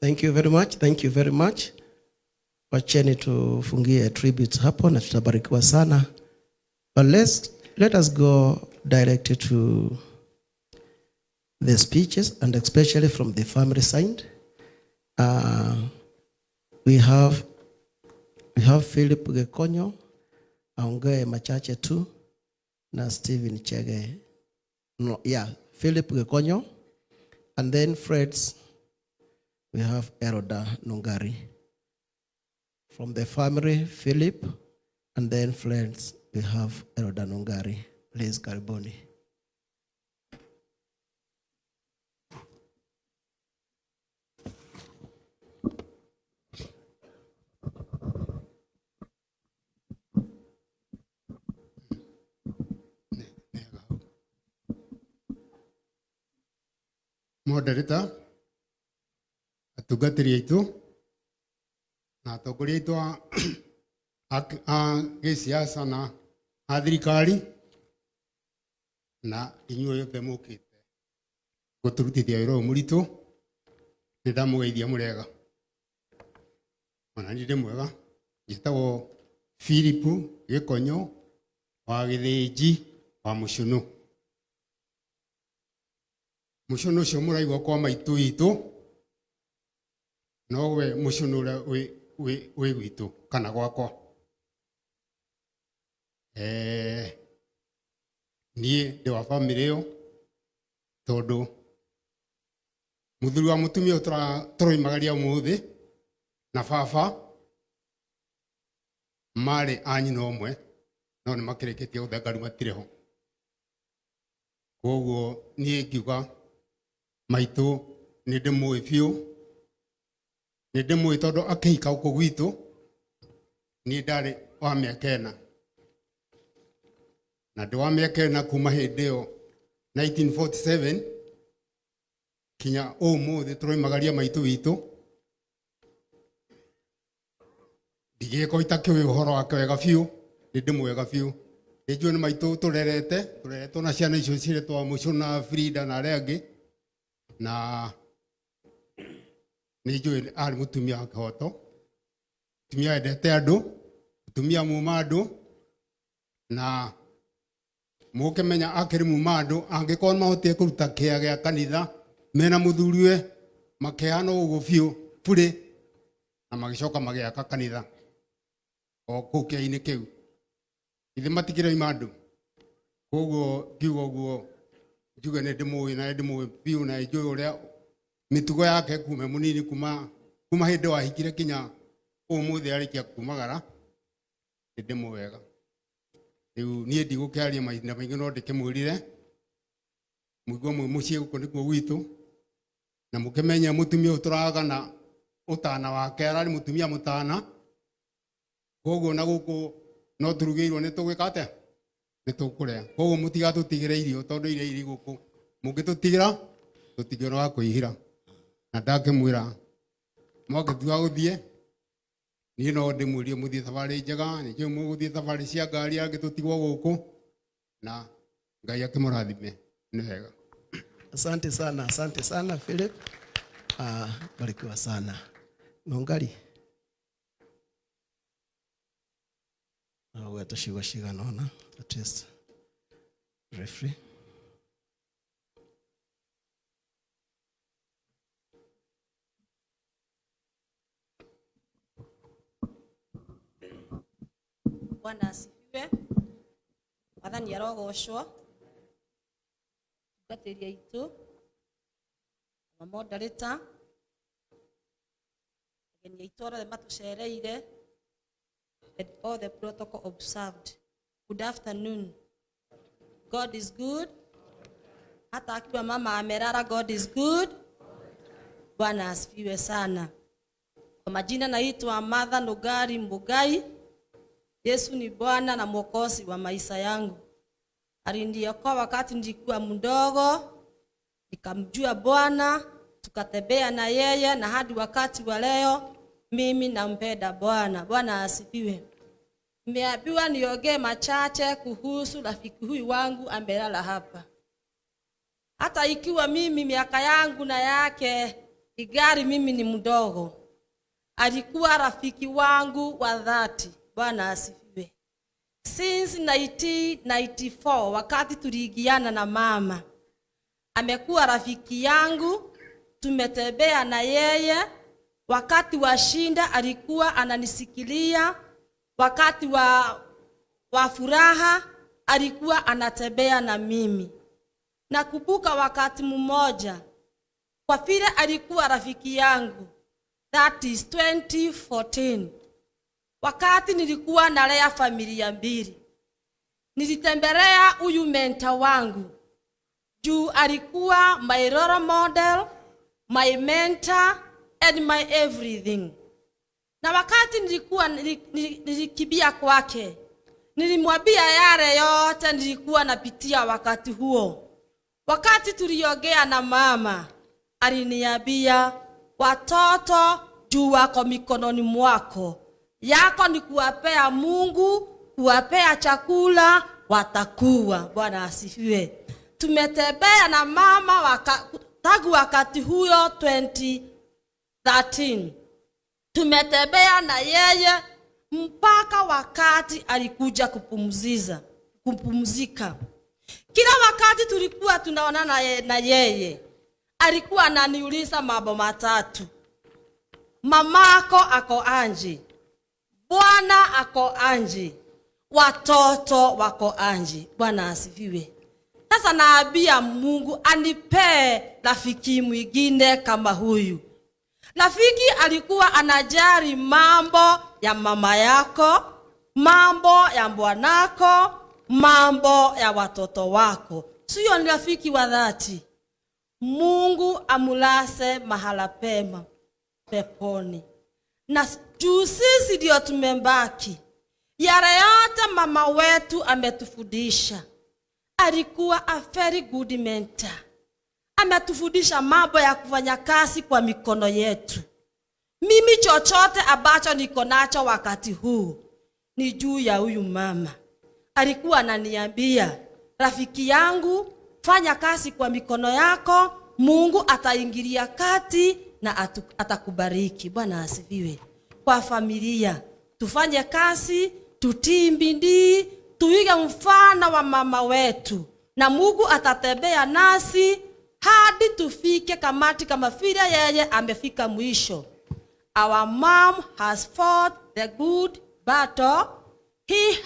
Thank you very much. Thank you very much. Wacheni tufungie tributes hapo na tutabarikiwa sana. But let us go direct to the speeches, and especially from the family side. We have Philip Gekonyo aongee machache tu na Stephen Chege. No, yeah, Philip Gekonyo, and then Freds, we have Eroda Nungari. From the family, Philip, and then friends, we have Eroda Nungari. Please, karibuni. Moderator, atungatĩri aitũ na atongoria aitũ a gĩsiasa na a thirikari na inyuĩ othe mũkĩte gũtũrutithia wĩra ũyũ mũritũ, nĩ ndamũgeithia mũrega. Ona niĩ ndĩ mwega. Njĩtagwo Philip Gĩkonyo wa Gĩthĩnji wa Mũcũnũ. Mũcũnũ ũcio mũraigua kwa maitũ witũ nowe mũcũnũ ũrĩa wĩ gwitũ kana gwakwa. Niĩ ndĩ wa bamĩrĩ ĩyo tondũ mũthuri wa mũtumia ũyũ tũroimagaria ũmũthĩ na baba marĩ a nyina ũmwe, no nĩ makĩrĩkĩtie gũthenga rĩu matirĩ ho. Koguo niĩ ngiuga maitũ nĩ ndĩmũĩ biũ, nĩ ndĩmũĩ tondũ akĩhika gũkũ gwitũ niĩ ndarĩ wa mĩaka 4, na ndĩ wa mĩaka 4 kuma hĩndĩ ĩyo 1947 kinya ũmũthĩ tũroimagaria maitũ witũ. Ndigĩkorwo itakĩũĩ ũhoro wake wega biũ, nĩ ndĩmũĩ wega biũ. Nĩ njũĩ nĩ maitũ tũrerete, tũreretwo na ciana icio ciretwo Mũcũna, Frida na arĩa angĩ, na nĩ njũĩ arĩ mũtumia wa kĩhoto, mũtumia wendete andũ, mũtumia muma andũ, na mũkĩmenya akĩrĩ muma andũ, angĩkorwo nĩ mahotire kũruta kĩa gĩa kanitha mena mũthuriwe makeana ũguo biũ burĩ, na magĩcoka magĩaka kanitha o kũu kĩainĩ kĩu. Ithe matikĩroima andũ. Koguo ngiuga ũguo njuge nĩ ndĩmũĩ na nĩ ndĩmũĩ biũ, na njũĩ ũrĩa mĩtugo yake kuma mũnini, kuma hĩndĩ wahikire kinya ũmũthĩ arĩkia kumagara, nĩ ndĩmũĩ wega. Rĩu niĩ ndigũkĩaria mahinda maingĩ, no ndĩkĩmwĩrire mũigue mwĩ mũciĩ gũkũ nĩkuo gwitũ, na mũkĩmenye mũtumia ũyũ tũragana ũtana wake ararĩ mũtumia mũtana. Koguo na gũkũ no tũrugĩirwo nĩ tũgwĩka atĩa, nĩ tũkũrĩa. Koguo mũtigatũtigĩre irio tondũ irio irĩ gũkũ, mũngĩtũtigĩra tũtingĩona wa kwĩhira. Na ndakĩmwĩra mwangĩtua gũthiĩ, niĩ no ndĩmwĩrie mũthiĩ thabarĩ njega, nĩ njũĩ mũgũthiĩ thabarĩ cia ngari angĩtũtigwo gũkũ, na Ngai akĩmũrathime. Nĩ wega. Asante sana, asante sana Philip. Barikiwa sana. Nungari. Gweta ciugo cigana ũna, at least briefly. Bwana asifiwe. Mwathani arogocwo. Tungatĩri aitũ, mamoderator, ageni aitũ othe matũcereire, and all the protocol observed. Good afternoon. God is good. Hata akiwa mama amelala, God is good. Bwana asifiwe sana. Kwa majina naitwa Martha Nugari Mbugai. Yesu ni Bwana na Mwokozi wa maisha yangu. Aliniokoa wakati nilikuwa mdogo, nikamjua Bwana, tukatembea na yeye na hadi wakati wa leo mimi nampenda Bwana. Bwana asifiwe. Nimeambiwa niongee machache kuhusu rafiki huyu wangu amelala hapa. Hata ikiwa mimi miaka yangu na yake Igari mimi ni mdogo. Alikuwa rafiki wangu wa dhati. Bwana asifiwe. Since 1994 wakati tuliingiana na mama, amekuwa rafiki yangu, tumetembea na yeye. Wakati wa shinda alikuwa ananisikilia, wakati wa furaha alikuwa anatembea na mimi. Nakumbuka wakati mmoja, kwa vile alikuwa rafiki yangu, that is 2014, wakati nilikuwa nalea familia mbili, nilitembelea huyu mentor wangu juu alikuwa my role model, my mentor and my everything. Na wakati nilikuwa nilikimbia kwake, nilimwambia yale yote nilikuwa napitia wakati huo. Wakati tuliongea na mama, aliniambia, "Watoto juu wako mikononi mwako, yako ni kuwapea Mungu, kuwapea chakula, watakuwa." Bwana asifiwe. Tumetembea na mama tangu wakati huyo 2013. Tumetembea na yeye mpaka wakati alikuja kupumzika. Kila wakati tulikuwa tunaonana na yeye, alikuwa ananiuliza mambo matatu: "Mamako ako anje? Bwana ako anje? Watoto wako anje?" Bwana asifiwe. Sasa naambia Mungu anipee rafiki mwingine kama huyu. Rafiki alikuwa anajali mambo ya mama yako, mambo ya bwanako, mambo ya watoto wako. Sio ni rafiki wa dhati. Mungu amulase mahala pema peponi. Na juu sisi ndio tumebaki, yale yote mama wetu ametufundisha. Alikuwa a very good mentor. Ametufundisha mambo ya kufanya kazi kwa mikono yetu. Mimi chochote ambacho niko nacho wakati huu ni juu ya huyu mama. Alikuwa ananiambia, "Rafiki yangu, fanya kazi kwa mikono yako, Mungu ataingilia kati na atakubariki." Bwana asifiwe. Kwa familia, tufanye kazi, tutii bidii, tuige mfano wa mama wetu, na Mungu atatembea nasi hadi tufike kamati kama vile yeye amefika mwisho. Our mom has fought the good battle.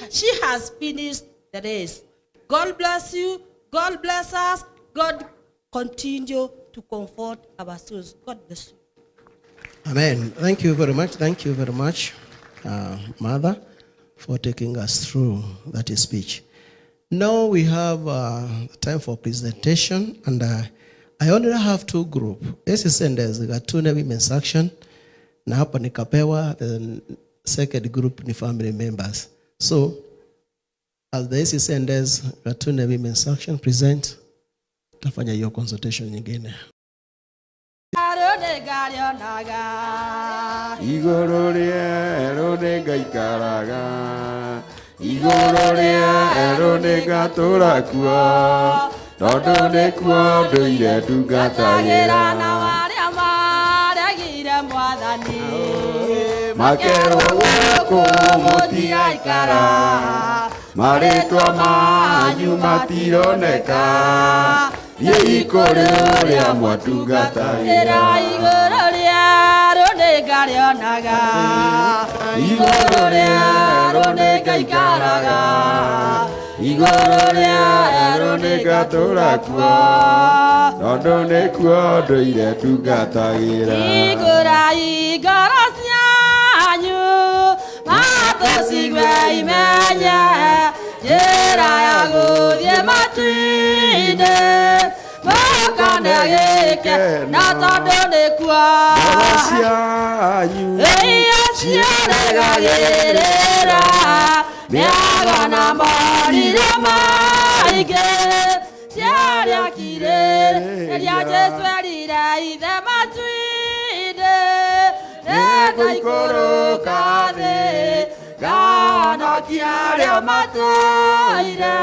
She has finished the race. God bless you. God bless us. God continue to comfort our souls. God bless you. Amen. Thank you very much. Thank you very much, Mother, for taking us through that speech. Now we have time for presentation, and I only have two group. ACC Gatune Women's Action, na hapa nikapewa the second group ni family members. So, as the ACCNDs Gatune Women's Action present, tafanya hiyo consultation nyingine. Nĩngarĩonaga. Igũrũ rĩerũ nĩngaikaraga, igũrũ rĩerũ nĩngatũra kuo, tondũ nĩkuo ndũire ndungatagĩra. Na arĩa maregire Mwathani makerwo gũkũ mũtigaikara, marĩtwa manyu matironeka, thiĩi kũrĩ ũrĩa mwatungatagĩra. Igũrũ rĩerũ nĩngarĩonaga. Igũrũ rĩerũ nĩngaikaraga, igũrũ rĩerũ nĩngatũra kuo, tondũ nĩkuo ndũire ndungatagĩra. Hingũrai ngoro cianyu matũ cigue imenye njĩra ya gũthiĩ matu-inĩ, mũkone gĩke na tondũ nĩkuo ngoro cianyu ĩyo ciaregagĩrĩra mĩago na morirũ maingĩ ciarĩakire rĩrĩa Jesũ erire ithe matu-inĩ, "Nĩngũikũrũka thĩ ngahonokia arĩa matũire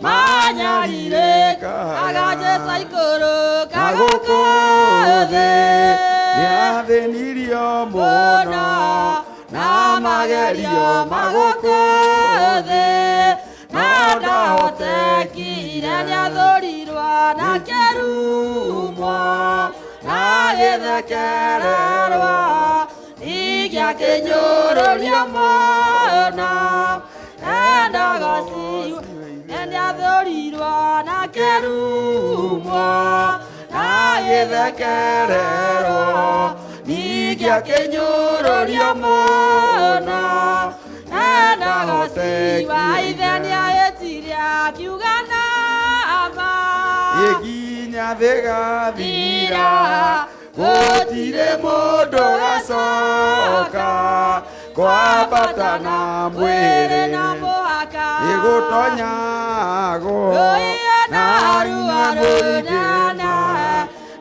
manyarirĩka." Aga Jesũ aikũrũka. Agĩũka Na gũkũ gũkũ thĩ thĩ nĩathĩnirio mũno na magerio ma gũkũ thĩ na ndahotekire nĩathũrirwo na akĩrumwo na agĩthekererwo ningĩ akĩnyũrũrio mũno endaga ciwe nĩathũrirwo na akĩrumwo na agĩthekererwo ningĩ akĩnyũrũrio mũno endaga ciwa ithe nĩahĩtirie akiuga nama ĩkinya thĩ gathira gũtirĩ mũndũ gacoka kwambata na mwĩrĩ na mũhaka ĩgũtonyagwo Rũiĩ na ruo rũnene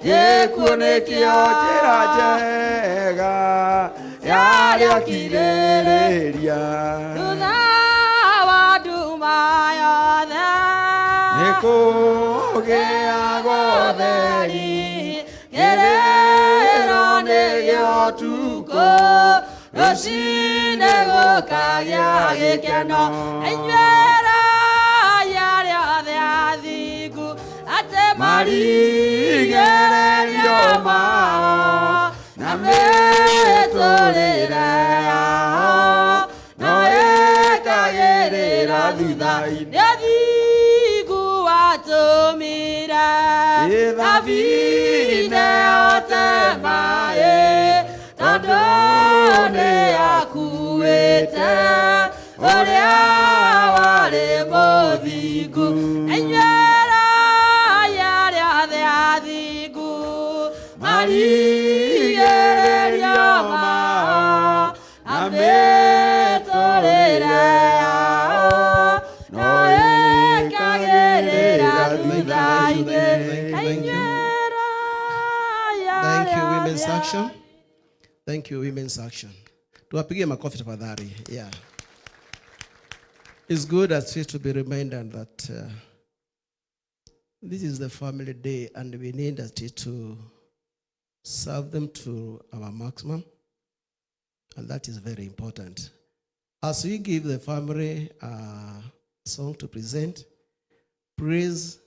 gĩkuũ nĩkĩo njĩra njega yarĩa kirĩrĩria thutha wa nduma yothe nĩ kũgĩagwo ũtheri kĩrĩro nĩ gĩa ũtukũ rũcinĩ gũkagĩa gĩkeno inyuĩ arĩa othe athingu atĩ marigererio mao na mĩtũrĩre yao no ĩkagĩrĩra thutha-inĩ nĩ ũthingu watũmire Thabine yote maĩ tondũ nĩ akuĩte ũrĩa warĩ mũthingu inyuĩ arĩa othe athingu marigererio mao na mĩtũrĩre yao no ĩkagĩrĩra thutha-inĩ Thank you. Thank you, Women's Action. Thank you, Women's Action. Tuwapigie makofi tafadhali. Yeah. It's good as we to be reminded that this is the family day and we need that to serve them to our maximum. And that is very important. As we give the family a song to present, please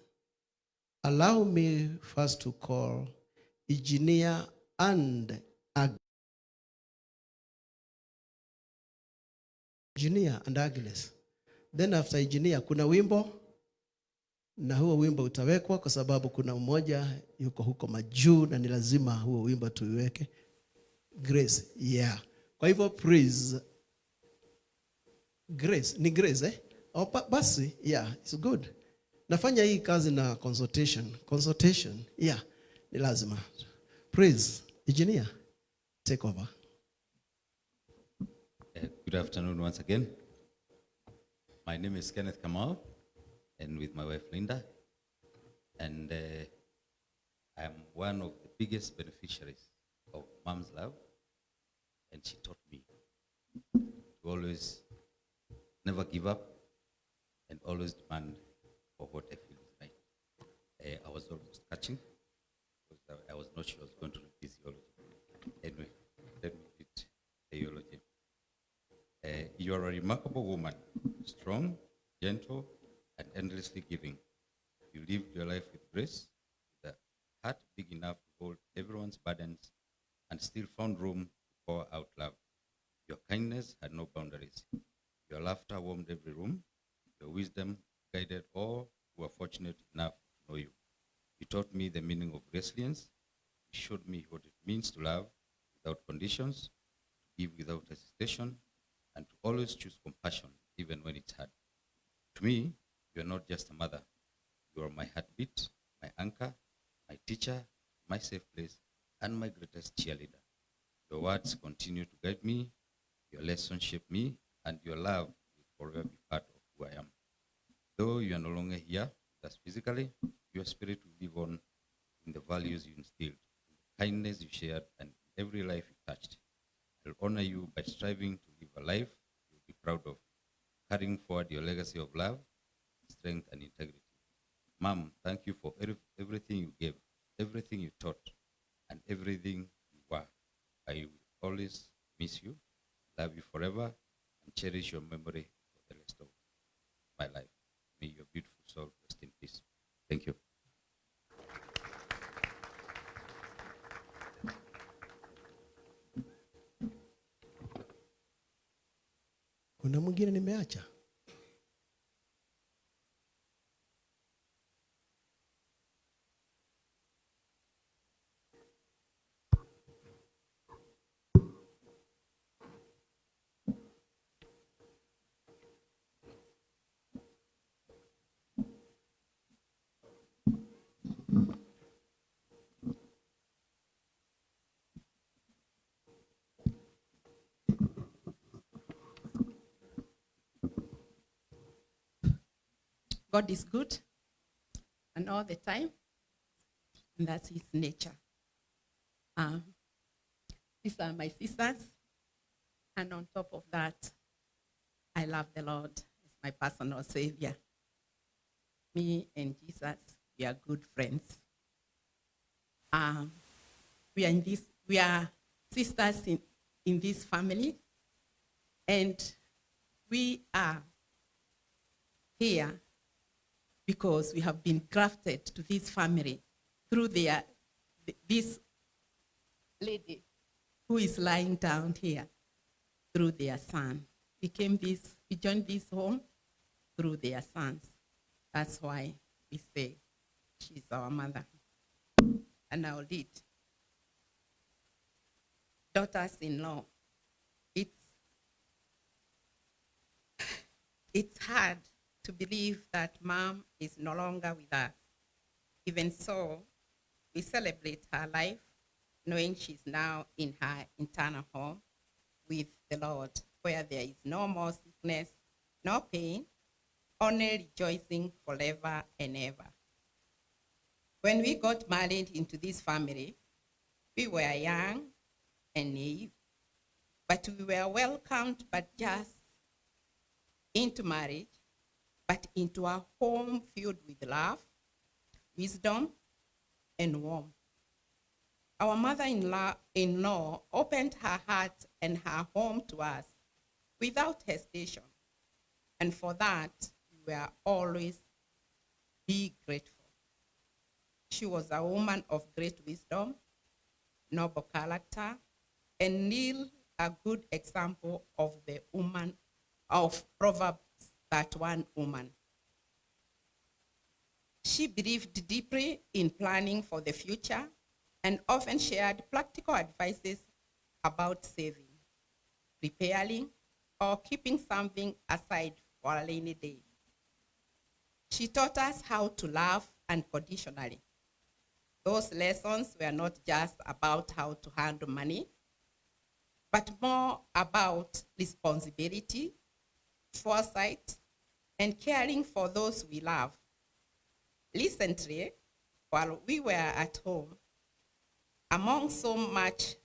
allow me first to call Engineer and Engineer and Agnes. Then after engineer kuna wimbo na huo wimbo utawekwa kwa sababu kuna mmoja yuko huko majuu na ni lazima huo wimbo tuiweke. Grace, yeah. Kwa hivyo please Grace, ni Grace eh? Oh, basi, yeah, it's good. Nafanya hii kazi na consultation. Consultation, yeah, ni lazima. Please, engineer, take over. Good afternoon once again. My name is Kenneth Kamau, and with my wife Linda, and I am one of the biggest beneficiaries of Mom's love, and she taught me to always never give up and always demand for what I feel is right. I was almost catching, because I was not sure I was going to read this eulogy. Anyway, let me read the eulogy. You are a remarkable woman, strong, gentle, and endlessly giving. You lived your life with grace, with a heart big enough to hold everyone's burdens, and still found room to pour out love. Your kindness had no boundaries. Your laughter warmed every room. Your wisdom guided all who were fortunate enough to know you. You taught me the meaning of resilience. You showed me what it means to love without conditions, to give without hesitation, and to always choose compassion, even when it's hard. To me, you are not just a mother. You are my heartbeat, my anchor, my teacher, my safe place, and my greatest cheerleader. Your words continue to guide me, your lessons shape me, and your love will forever be part of who I am. Though you are no longer here with us physically, your spirit will live on in the values you instilled, in the kindness you shared, and in every life you touched. I'll honor you by striving to live a life you'll be proud of, carrying forward your legacy of love, strength, and integrity. Mom, thank you for everything you gave, every cherish your memory for the rest of my life. May your beautiful soul rest in peace. Thank you. Kuna mwingine nimeacha? God is good and all the time, and that's his nature. These are my sisters, and on top of that, I love the Lord as my personal savior. Me and Jesus, we are good friends. We are sisters in this family, and we are here because we have been grafted to this family through this lady who is lying down here through their son. We joined this home through their sons. That's why we say she's our mother. And I'll lead. Daughters-in-law. It's hard to believe that Mom is no longer with us. Even so, we celebrate her life, knowing she's now in her eternal home with the Lord, where there is no more sickness, no pain, only rejoicing forever and ever. When we got married into this family, we were young and naive, but we were welcomed, but just into marriage, but into a home filled with love, wisdom, and warmth. Our mother-in-law opened her heart and her home to us without hesitation. And for that, we were always be grateful. She was a woman of great wisdom, noble character, and Neil, a good example of the woman of Proverbs that one woman. She believed deeply in planning for the future and often shared practical advices about saving, preparing, or keeping something aside for a rainy day. She taught us how to love unconditionally. Those lessons were not just about how to handle money, but more about responsibility, foresight, and caring for those we love. Recently, while we were at home, among so much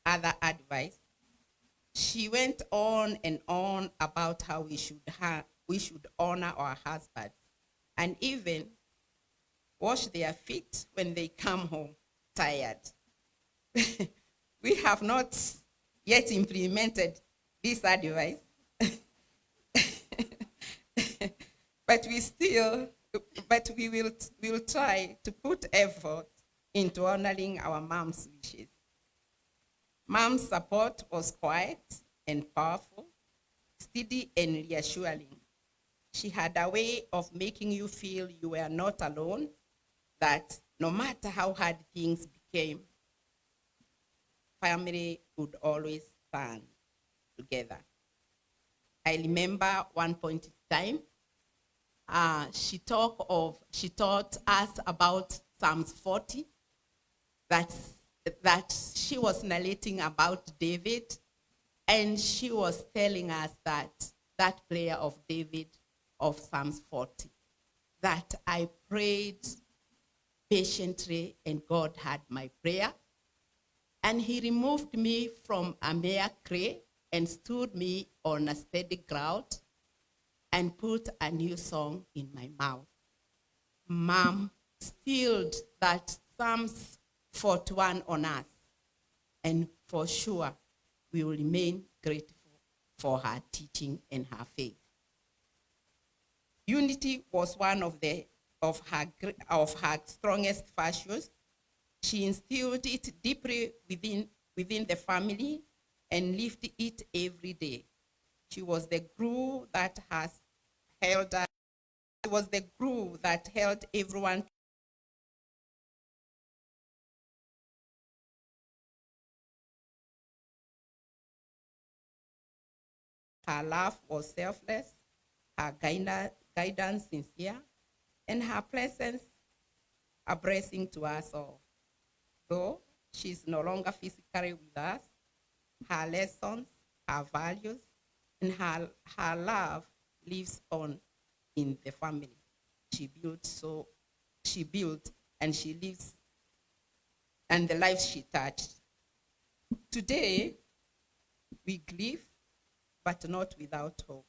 other advice, she went on and on about how we should honor our husbands and even wash their feet when they come home tired. We have not yet implemented this advice, but we will try to put effort into honoring our mom's wishes. Mom's support was quiet and powerful, steady and reassuring. She had a way of making you feel you were not alone, that no matter how hard things became, family would always stand together. I remember one point in time, she taught us about Psalms 40, that she was narrating about David, and she was telling us that prayer of David of Psalms 40, that I prayed patiently and God heard my prayer, and he removed me from a mere clay and stood me on a steady ground and put a new song in my mouth. Mom stilled that Psalms 41 on us, and for sure we will remain grateful for her teaching and her faith. Unity was one of her strongest virtues. She instilled it deeply within the family and lived it every day. She was the glue that has held us. She was the glue that held everyone. Her love was selfless, her guidance sincere, and her presence a blessing to us all. Though she is no longer physically with us, her lessons, her values, and her love lives on in the family she built, and she lives, and the life she touched. Today, we grieve, but not without hope.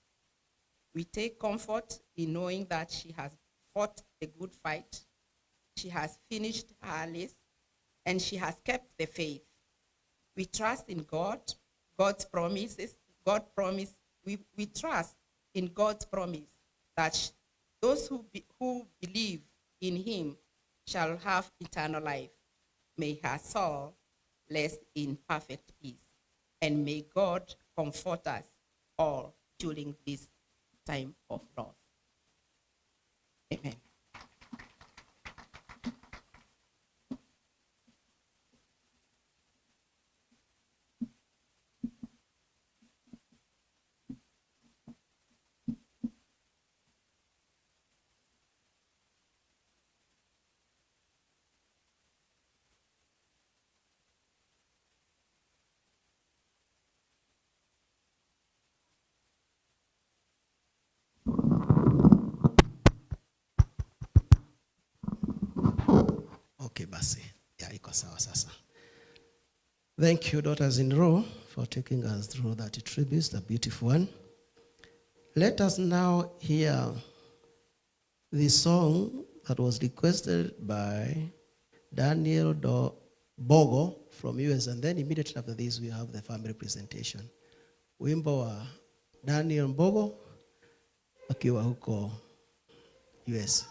We take comfort in knowing that she has fought the good fight, she has finished her list, and she has kept the faith. We trust in God, God's promises, we trust in God's promise that those who believe in him shall have eternal life. May her soul rest in perfect peace, and may God comfort us all during this time of loss. Amen. Okay, basi. Yeah, iko sawa sasa. Thank you, daughters-in-law, for taking us through that tribute, the beautiful one. Let us now hear the song that was requested by Daniel Bogo from US, and then immediately after this, we have the family presentation. Wimbo wa Daniel Bogo akiwa huko US.